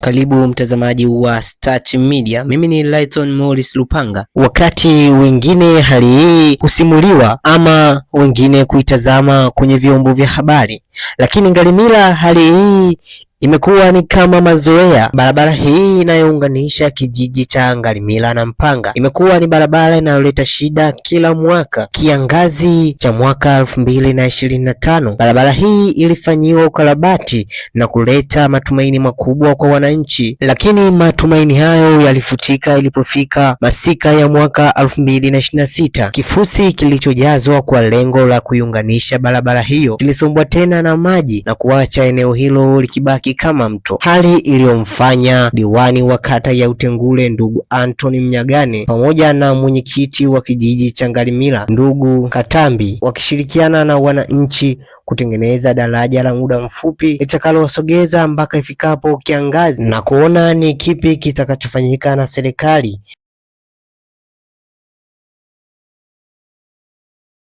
Karibu mtazamaji wa Stach Media, mimi ni Lighton Morris Lupanga. Wakati wengine hali hii husimuliwa ama wengine kuitazama kwenye vyombo vya habari, lakini Ngalimila hali hii imekuwa ni kama mazoea. Barabara hii inayounganisha kijiji cha Ngalimila na Mpanga imekuwa ni barabara inayoleta shida kila mwaka. Kiangazi cha mwaka 2025, barabara hii ilifanyiwa ukarabati na kuleta matumaini makubwa kwa wananchi, lakini matumaini hayo yalifutika ilipofika masika ya mwaka 2026. Kifusi kilichojazwa kwa lengo la kuiunganisha barabara hiyo kilisombwa tena na maji na kuacha eneo hilo likibaki kama mto, hali iliyomfanya diwani wa kata ya Utengule ndugu Anthony Mnyagane pamoja na mwenyekiti wa kijiji cha Ngalimila ndugu Katambi wakishirikiana na wananchi kutengeneza daraja la muda mfupi litakalosogeza mpaka ifikapo kiangazi na kuona ni kipi kitakachofanyika na serikali.